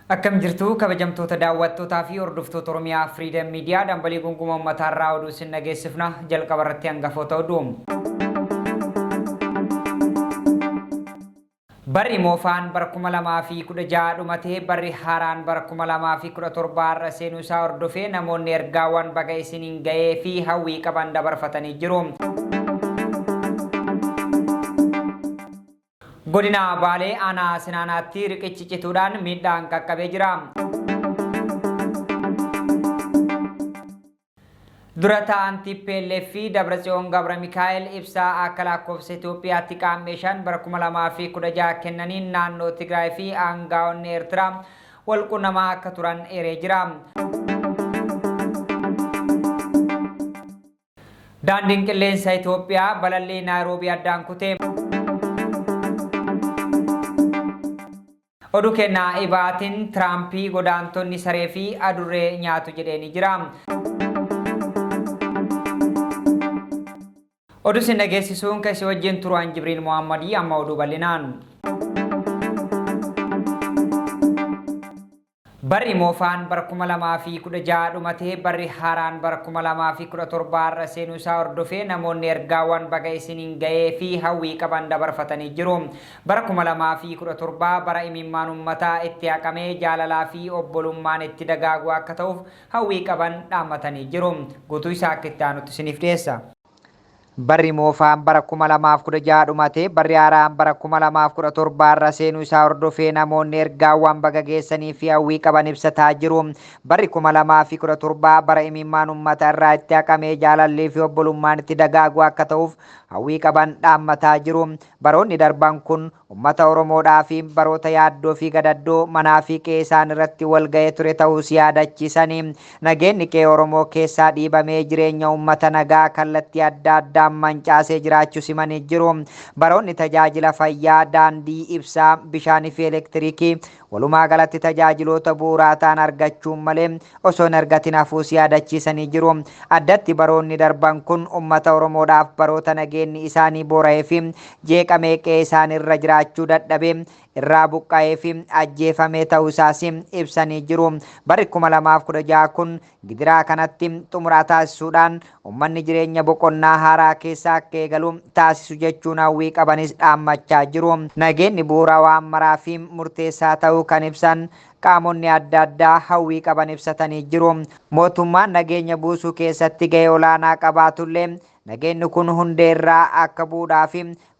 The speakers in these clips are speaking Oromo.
Akkam jirtu kabajamtoota daawwattootaa fi hordoftoota Oromiyaa Freedom Media dambalii gunguma uummataa irraa oduu isin dhageessifna jalqaba irratti hangafoota oduu. Barri moofaan bara 2016 dhumatee barri haaraan bara 2017 har'a seenuu isaa hordofee namoonni ergaawwan baga isiniin ga'ee fi hawwii qaban dabarfatanii jiru. Godina Baalee aanaa Sinaanaatti riqichi cituudhaan miidhaan qaqqabee jira. Dura taa'aan tplf Dabratsiyoon Gabra Mikaa'el ibsa akka lakkoofsa Itoophiyaatti Qaammee 5 bara 2016 kennaniin naannoo Tigraay fi aangaa'onni Eertiraa wal qunnamaa akka turan eeree jira. Daandiin Qilleensa Itoophiyaa balallii Naayiroobii addaan kute. Oduu keenna ibaatiin Tiraampii godaantonni saree fi adurree nyaatu jedheeni jira. Oduu isin dhageessisuun kan isin wajjin turu an Jibriil Mohaammadii amma oduu bal'inaan. Barri moofaan bara 2016 dhumatee barri haaraan bara 2017 har'a seenuu isaa hordofee namoonni ergaawwan baga isiniin ga'ee fi hawwii qaban dabarfatanii jiru. Bara 2017 bara imimmaan ummataa itti haqamee jaalalaa fi obbolummaan itti dagaagu akka ta'uuf hawwii qaban dhaammatanii jiru. Guutuu isaa akka itti aanutti isiniif dhiyeessa. Barri moofaan bara 2016 dhumatee barri haaraan bara 2017 har'a seenuu isaa hordofee namoonni ergaawwan baga geessanii fi hawwii qaban ibsataa jiru. Barri 2017 bara imimmaan ummata irraa itti haqamee jaalallii fi obbolummaan itti dagaagu akka ta'uuf hawwii qaban dhaammataa jiru. Baroonni darban kun ummata Oromoodhaa fi baroota yaaddoo fi gadaddoo manaa fi qe'ee isaan irratti wal ga'ee ture ta'uus yaadachiisani. Nageenni qe'ee Oromoo keessaa dhiibamee jireenya ummata nagaa kallattii adda addaan mancaasee jiraachuus himanii jiru. Baroonni tajaajila fayyaa, daandii, ibsaa, bishaanii fi elektirikii walumaa galatti tajaajiloota bu'uuraa ta'an argachuun malee osoo hin argatin hafuus yaadachiisanii jiru. Addatti baroonni darban kun ummata Oromoodhaaf baroota nageenni isaanii boora'ee fi jeeqamee qe'ee isaaniirra jiraachuu dadhabee irraa buqqa'ee fi ajjeefamee ta'uu isaas ibsanii jiru. Barri 2016 kun gidiraa kanatti xumuraa taasisuudhaan ummanni jireenya boqonnaa haaraa keessa akka eegalu taasisu jechuun hawwii qabanis dhaammachaa jiru. Nageenni bu'uura waan maraa fi murteessaa ta'uu kan ibsan qaamonni adda addaa hawwii qaban ibsatanii jiru. Mootummaan nageenya buusuu keessatti gahee olaanaa qabaatullee nageenni kun hundeerraa akka bu'uudhaaf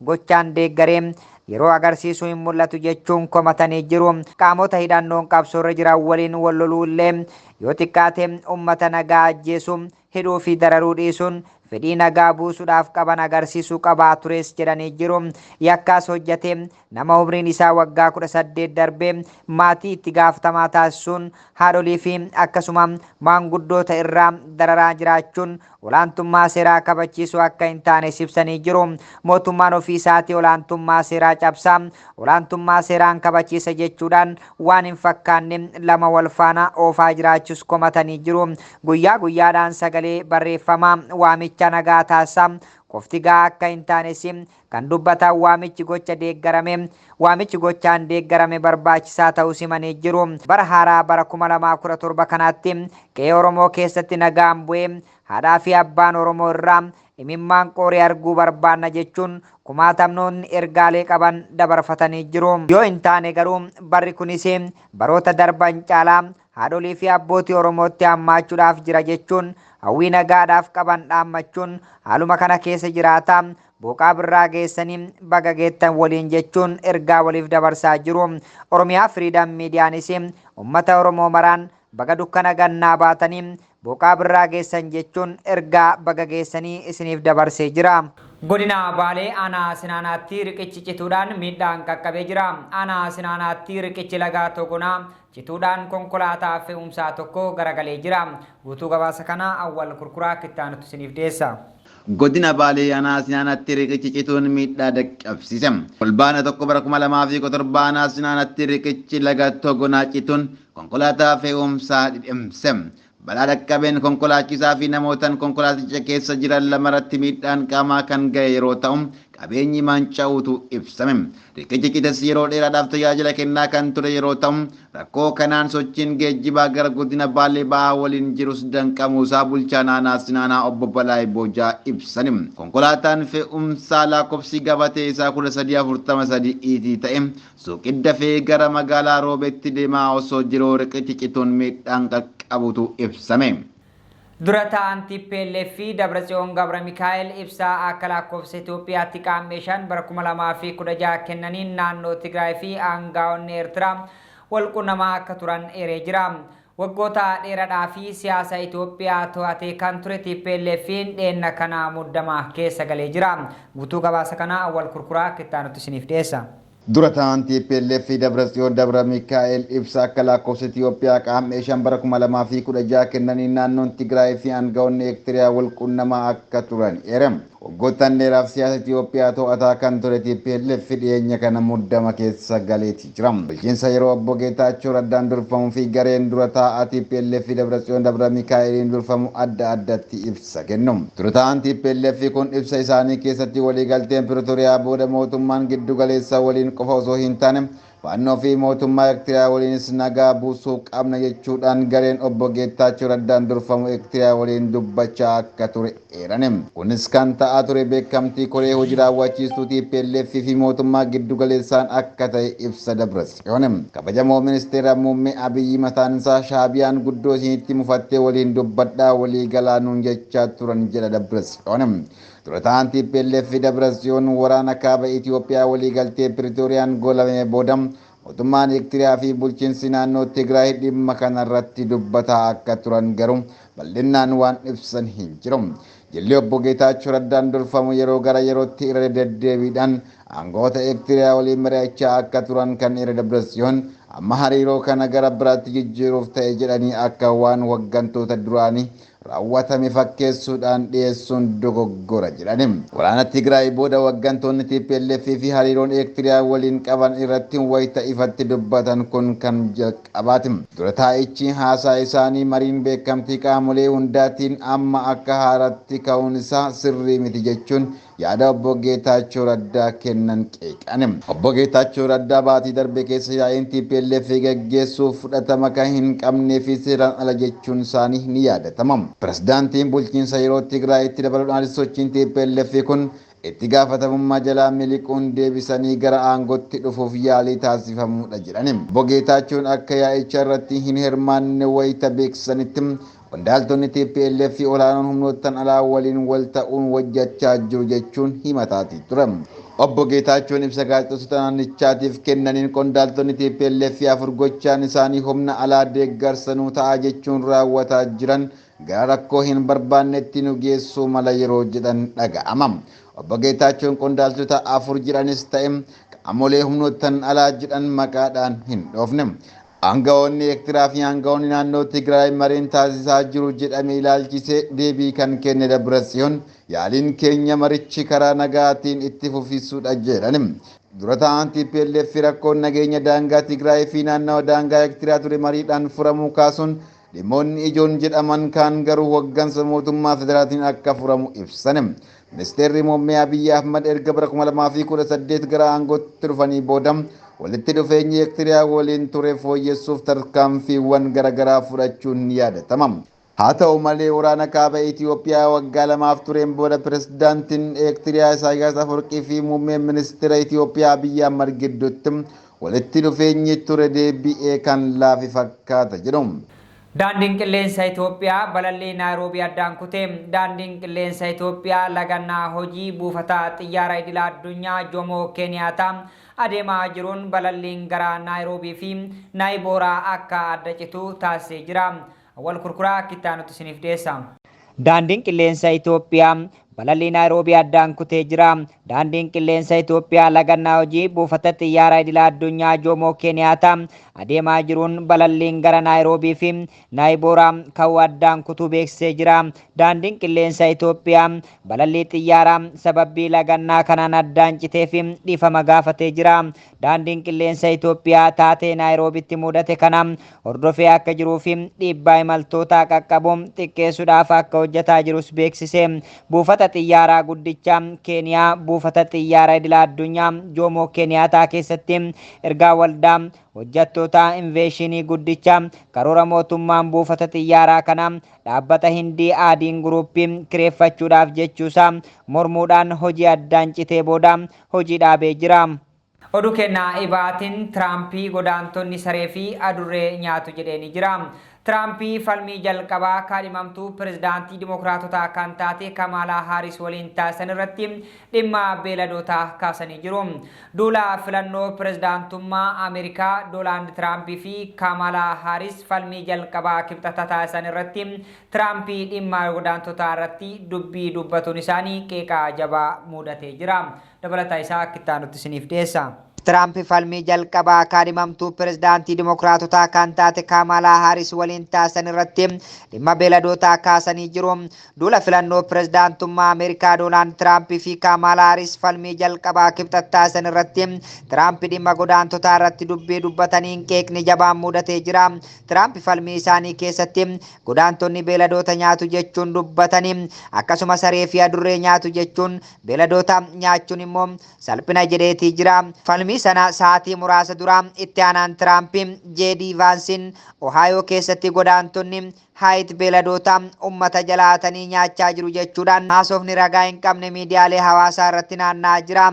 gochaan deeggaree yeroo agarsiisu hin mul'atu jechuun komatanii jiru. Qaamota hidhannoon qabsoorra jiran waliin wal loluu illee yoo xiqqaate ummata nagaa ajjeesuu, hidhuu fi dararuu dhiisuun fedhii nagaa buusuudhaaf qaban agarsiisuu qabaa tures jedhanii jiru. Yakkaas hojjatee nama umriin isaa waggaa 18 darbee maatii itti gaafatamaa taasisuun haadholii fi akkasuma maanguddoota irraa dararaa jiraachuun olaantummaa seeraa kabachiisuu akka hin taanes ibsanii jiru. Mootummaan ofii isaatii olaantummaa seeraa cabsa, olaantummaa seeraan kabachiisa jechuudhaan waan hin fakkaanne lama wal faana oofaa jiraachuus komatanii jiru. Guyyaa guyyaadhaan sagalee barreeffamaa waamicha nagaa taasisa qofti gahaa akka hin taanes kan dubbatan waamichi gocha deeggarame waamichi gochaan deeggarame barbaachisaa ta'uus himanii jiru. Bara haaraa bara 2017 kanaatti qe'ee Oromoo keessatti nagaan bu'ee haadhaa fi abbaan Oromoo irraa imimmaan qooree arguu barbaanna jechuun kumaatamnoonni ergaalee qaban dabarfatanii jiru. Yoo hin taane garuu barri kunis baroota darban caalaa haadholii fi abbootii Oromootti hammaachuudhaaf jira jechuun hawwii nagaadhaaf qaban dhaammachuun haaluma kana keessa jiraataa booqaa birraa geessanii baga geettan waliin jechuun ergaa waliif dabarsaa jiru. Oromiyaa Freedom Miidiyaanis uummata Oromoo maraan baga dukkana gannaa baatanii booqaa birraa geessan jechuun ergaa baga geessanii isiniif dabarsee jira. Godina Baalee aanaa Sinaanaatti riqichi cituudhaan miidhaan qaqqabee jira. Aanaa Sinaanaatti riqichi laga Togonaa cituudhaan konkolaataa fe'umsaa tokko garagalee jira. Guutuu gabaasa kanaa Awwal Kurkuraa akka itti aanutti isiniif dhiyeessa. Godina Baalee Aanaa Sinaanaatti riqichi cituun miidhaa dhaqqabsiise. Fulbaana 1 bara 2017 Aanaa Sinaanaatti riqichi laga Togonaa cituun konkolaataa fe'umsaa dhidhimse. Balaa dhaqqabeen konkolaachisaa fi namootan konkolaaticha keessa jiran lamarratti miidhaan qaamaa kan ga'e yeroo ta'u, qabeenyi manca'uutu ibsame. Riqichi cites yeroo dheeraadhaaf tajaajila kennaa kan ture yeroo ta'u, rakkoo kanaan sochiin geejjibaa gara godina Baalee Bahaa waliin jirus danqamuusaa bulchaan aanaa Sinaanaa obbo Balaay Boojaa ibsani. Konkolaataan fe'umsaa lakkoofsi gabatee isaa 1343 ET ta'e suuqidda fe'ee gara magaalaa Roobeetti deemaa osoo jiruu riqichi cituun miidhaan qaqqabutu ibsame. Dura ta'an TPLF fi Dabratsiyoon Gabra Mikaa'el ibsaa akka lakkoofsa Itoophiyaatti Qaammee 5 bara 2016 kennaniin naannoo Tigraay fi aangaa'onni Eertiraa wal qunnamaa akka turan eeree jira. Waggoota dheeradhaa fi siyaasa Itoophiyaa to'atee kan ture TPLF'n dheenna kana muddama keessa galee jira. Guutuu gabaasa kanaa Awwal Kurkuraa akka itti aanutti isiniif dhiyeessa. Dura ta'an TPLF Dabratsiyoon Dabra Mikaa'el ibsa akka lakkoofsa Itoophiyaa Qaammee 5 bara 2016 kennaniin naannoon Tigraay fi aangawoonni Eertiriyaa wal qunnamaa akka turan eerame. Waggoottan dheeraaf siyaasa Itoophiyaa to'ataa kan ture TPLF dhiyeenya kana muddama keessa galeeti jira. Bulchiinsa yeroo obbo Geetaachoo Raddaan durfamuu fi gareen dura taa'aa TPLF Dabratsiyoon Dabra Mikaa'eliin durfamu adda addatti ibsa kennu. Dura ta'an TPLF kun ibsa isaanii keessatti waliigalteen Piritoriyaa booda mootummaan giddu galeessaa waliin qofa osoo hin taane Faannoo fi mootummaa Eertiraa waliinis nagaa buusuu qabna jechuudhaan gareen obbo Geetaachoo Raddaan durfamu Eertiraa waliin dubbachaa akka ture eerani. Kunis kan ta'aa ture beekamtii koree hojii raawwachiistuu TPLF fi mootummaa giddu galeessaan akka ta'e ibsa Dabratsiyoon. Kabajamoo ministeera muummee Abiyyi mataan isaa Shaabiyaan guddoo isinitti mufattee waliin dubbadhaa walii galaa nuun jechaa turan jedha Dabratsiyoon. Dura ta'aan TPLF Dabratsiyoon waraana kaaba Itoophiyaa waliigaltee Piriitooriyaan goolabame booda mootummaan Eertiraa fi bulchiinsi naannoo Tigraay dhimma kanarratti dubbataa akka turan garuu bal'inaan waan ibsan hin jiru. Jilli obbo Geetaachoo Raddaan durfamu yeroo gara yerootti irra deddeebiidhaan aangawoota Eertiraa waliin mari'achaa akka turan kan irra Dabratsiyoon amma hariiroo kana gara biraatti jijjiiruuf ta'e jedhanii akka waan hooggantoota duraanii raawwatame fakkeessuudhaan dhiyeessuun dogoggora jedhani. Waraana Tigraay booda hooggantoonni TPLF fi hariiroon Eertiraa waliin qaban irratti wayita ifatti dubbatan kun kan jalqabaati. Dura taa'ichi haasaa isaanii mariin beekamtii qaamolee hundaatiin amma akka haaraatti ka'uun isaa sirrii miti jechuun yaada obbo Geetaachoo Raddaa kennan qeeqani. Obbo Geetaachoo Raddaa baatii darbe keessa yaa'iin TPLF gaggeessuuf fudhatama kan hin qabnee fi seeraan ala jechuun isaanii ni yaadatama. Pirezidaantiin bulchiinsa yeroo Tigraayitti dabaluudhaan sochiin TPLF kun itti gaafatamummaa jalaa miliquun deebisanii gara aangootti dhufuuf yaalii taasifamudha jedhani. Obbo Geetaachoon akka yaa'icha irratti hin hirmaanne wayita beeksisanitti qondaaltonni TPLF olaanoon humnoottan alaa waliin wal ta'uun hojjechaa jiru jechuun himataatii ture. Obbo Geetaachoon ibsa gaazexeessota naannichaatiif kennaniin qondaaltonni TPLF afur gochaan isaanii humna alaa deeggarsanuu ta'a jechuun raawwataa jiran gara rakkoo hin barbaannetti nu geessuu mala yeroo jedhan dhaga'ama. Obbo Geetaachoon qondaaltota afur jedhanis ta'e qaamolee humnoottan alaa jedhan maqaadhaan hin dhoofne. Aangawoonni Eertiraa fi aangawoonni naannoo Tigraay mariin taasisaa jiru jedhame ilaalchisee deebii kan kenne Dabratsiyoon yaaliin keenya marichi karaa nagaatiin itti fufisuudha jedhan. Dura ta'an TPLF rakkoon nageenya daangaa Tigraay fi naannawa daangaa Eertiraa ture mariidhaan furamuu kaasuun dhimmoonni ijoon jedhaman kaan garuu hooggansa mootummaa federaatiin akka furamu ibsan. Ministeerri muummee Abiyyi Ahmad erga bara 2018 gara aangootti dhufanii booda walitti dhufeenyi Eertiraa waliin ture fooyyessuuf tarkaanfiiwwan garaagaraa fudhachuun ni yaadatama. Haa ta'u malee waraana kaaba Itoophiyaa waggaa lamaaf tureen booda pirezidaantiin Eertiraa Isaayyaas Afwerqii fi muummeen ministeera Itoophiyaa Abiyyi Ahmad gidduutti walitti dhufeenyi ture deebi'ee kan laafi fakkaata jedhu. Daandiin qilleensa Itoophiyaa balallii Naayiroobii addaan kute. Daandiin qilleensa Itoophiyaa lagannaa hojii buufata xiyyaara idila addunyaa Jomoo Keeniyaataa adeemaa jiruun balalliin gara Naayiroobii fi Naayibooraa akka adda citu taasisee jira. Awwal Kurkuraa akka itti aanutti isiniif dhiyeessa. Daandiin qilleensa Itoophiyaa balallii Naayiroobii addaan kutee jira. Daandiin qilleensa Itoophiyaa lagannaa hojii buufata xiyyaara idila addunyaa Joomoo Keeniyaataa adeemaa jiruun balalliin gara Naayiroobii fi Naayibooraa ka'uu addaan kutuu beeksisee jira. Daandiin qilleensa Itoophiyaa balallii xiyyaaraa sababii lagannaa kanaan addaan citee fi dhiifama gaafatee jira. Daandiin qilleensa Itoophiyaa taatee Naayiroobitti mudate kana hordofee akka jiruu fi dhiibbaa imaltootaa qaqqabu xiqqeessuudhaaf akka hojjetaa jirus beeksise. Buufata xiyyaaraa guddicha Keeniyaa buufata xiyyaara idila addunyaa Joomoo Keeniyaataa keessatti ergaa waldaa hojjettoota inveeshinii guddicha karoora mootummaan buufata xiyyaaraa kana dhaabbata Hindii Aadiin Guruuppii kireeffachuudhaaf jechuusaa mormuudhaan hojii addaan citee booda hojii dhaabee jira. Oduu kennaa ibaatiin Tiraampii godaantonni saree fi adurree nyaatu jedhee jira. Tiraampii falmii jalqabaa kaadhimamtuu pirezidaantii Dimookiraatotaa kan taate Kamaalaa Haaris waliin taasisan irratti dhimma beeladootaa kaasanii jiru. Duula filannoo pirezidaantummaa Ameerikaa Doonaald Tiraampii fi Kamaalaa Haaris falmii jalqabaa Kibxata taasisan irratti Tiraampii dhimma godaantotaa irratti dubbii dubbatuun isaanii qeeqaa jabaa mudatee jira. Dabalataa isaa akka itti aanutti isiniif dhiyeessa. Tiraamp falmii jalqabaa kaadhimamtuu pirezidaantii Dimookiraatotaa kan taate Kaamaalaa Haaris waliin taasisan irratti dhimma beeladootaa kaasanii jiru. Duula filannoo pirezidaantummaa Ameerikaa Doonaald Tiraamp fi Kaamaalaa Haaris falmii jalqabaa Kibxata taasisan irratti Tiraamp dhimma godaantotaa irratti dubbii dubbataniin qeeqni jabaan mudatee jira. Tiraamp falmii isaanii keessatti godaantonni beeladoota nyaatu jechuun dubbatanii, akkasuma saree fi adurree nyaatu jechuun, beeladoota nyaachuun immoo salphina jedheetii jira. Falmii sana sa'aatii muraasa dura itti aanaan Tiraamp Jeedii Vaansiin Ohaayoo keessatti godaantonni Haayit beeladoota ummata jalaatanii nyaachaa jiru jechuudhaan haasofni ragaa hin qabne miidiyaalee hawaasaa irratti naanna'aa jira.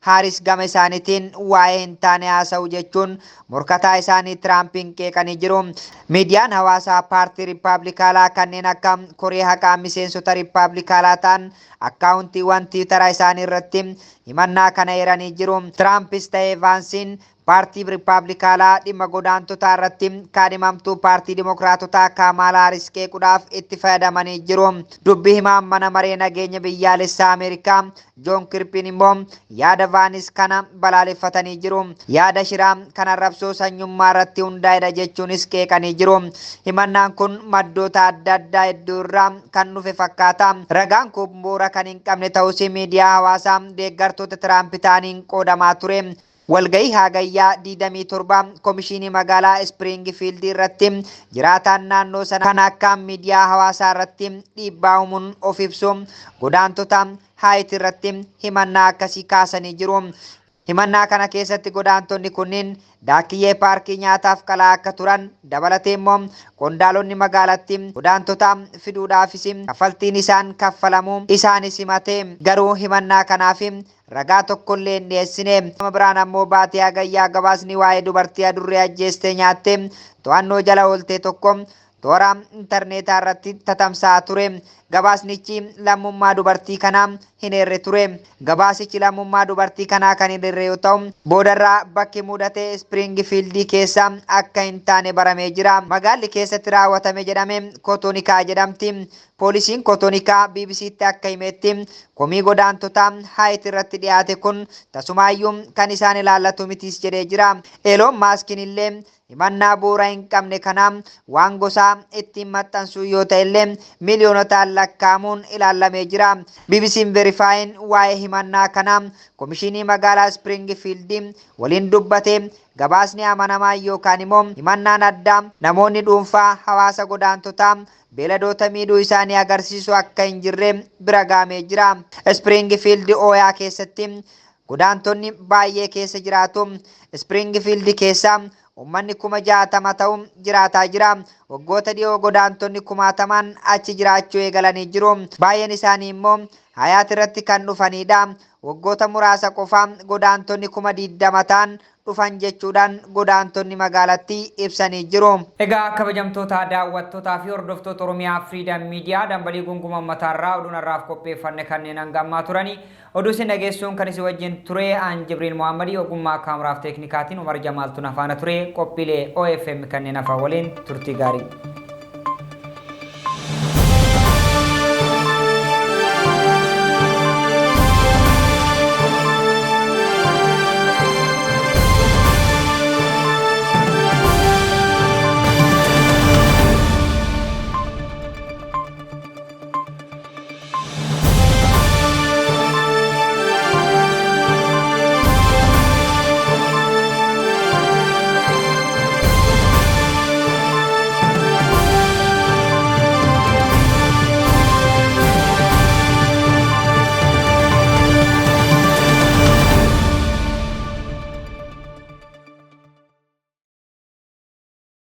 Haaris gama isaaniitiin waa'ee hin taane haasa'u jechuun morkataa isaanii Tiraampiin qeeqanii jiru. Miidiyaan hawaasaa paartii Riippaabilikaalaa kanneen akka Koree Haqaa miseensota Riippaabilikaalaa ta'an akkaawuntiiwwan Tiwutara isaanii irratti himannaa kana eeranii jiru. Tiraampis ta'ee Vaansiin paartii Riippaabilikaalaa dhimma godaantotaa irratti kaadhimamtuu paartii Dimookiraatotaa Kaamaalaa Haaris qeequudhaaf itti fayyadamanii jiru. Dubbii himaan mana maree nageenya biyyaalessaa Ameerikaa Joon Kirpiin immoo yaada Vaanis kana balaaleffatanii jiru. Yaada shiraa kan arrabsoo sanyummaa irratti hundaa'edha jechuunis qeeqanii jiru. Himannaan kun maddoota adda addaa hedduu irraa kan dhufe fakkaata. Ragaan kun bu'uura kan hin qabne ta'us miidiyaa hawaasaa deeggartoota Tiraamp ta'aniin qoodamaa ture. Walgahii Hagayyaa 27 Komishinii magaalaa Springfield irratti jiraataan naannoo sana kan akka miidiyaa hawaasaa irratti dhiibbaa uumuun of ibsu godaantota Haayit irratti himannaa akkasii kaasanii jiru. Himannaa kana keessatti godaantonni kunniin daakiyyee paarkii nyaataaf qalaa akka turan dabalatee immoo qondaalonni magaalatti godaantota fiduudhaafis kaffaltiin isaan kaffalamuu isaanis himate, garuu himannaa kanaaf ragaa tokkollee hin dhiyeessine. Nama biraan ammoo baatee Hagayyaa gabaasni waa'ee dubartii adurree ajjeestee nyaatte to'annoo jala oolte tokko toora intarneetaa irratti tatamsa'aa ture. Gabaasnichi lammummaa dubartii kanaa hin eerre ture. Gabaasichi lammummaa dubartii kanaa kan hin eerre yoo ta'u, boodarraa bakki mudate Springfield keessa akka hin taane baramee jira. Magaalli keessatti raawwatame jedhame Kootonikaa jedhamti. Poolisiin Kootonikaa BBCtti akka himetti komii godaantota Haayit irratti dhiyaate kun tasumaayyuu kan isaan ilaallatu mitis jedhee jira. Eloon Maaskiin illee himannaa bu'uura hin qabne kana waan gosaa ittiin maxxansuu yoo ta'e illee miiliyoonotaan lakkaa'amuun ilaalamee jira. BBC'n Verifaayin waa'ee himannaa kana Komishinii magaalaa Springfield waliin dubbate, gabaasni amanamaa yookaan immoo himannaan addaa namoonni dhuunfaa hawaasa godaantotaa beeladoota miidhuu isaanii agarsiisu akka hin jirre bira gahamee jira. Springfield Ooyaa keessatti godaantonni baay'ee keessa jiraatu. Springfield keessa uummanni 60,000 ta'u jiraataa jira. Waggoota dhiyoo godaantonni kumaatamaan achi jiraachuu eegalanii jiru. Baay'een isaanii immoo Hayaat irratti kan dhufanidha. Waggoota muraasa qofa godaantonni 20,000 ta'an dhufan jechuudhaan godaantonni magaalattii ibsanii jiru. Egaa kabajamtoota daawwattootaa fi hordoftoota Oromiyaa Freedom Media, dambalii gunguma ummataarraa oduun har'aaf qopheeffanne kanneen hanga ammaa turani. Oduu isin dhageessuun kan isin wajjin ture aan Jibriil Muhammadii, ogummaa kaameraaf teeknikaatiin Umar Jamaaltu na faana ture. Qophiilee OFM kanneen hafan waliin turtii gaarii.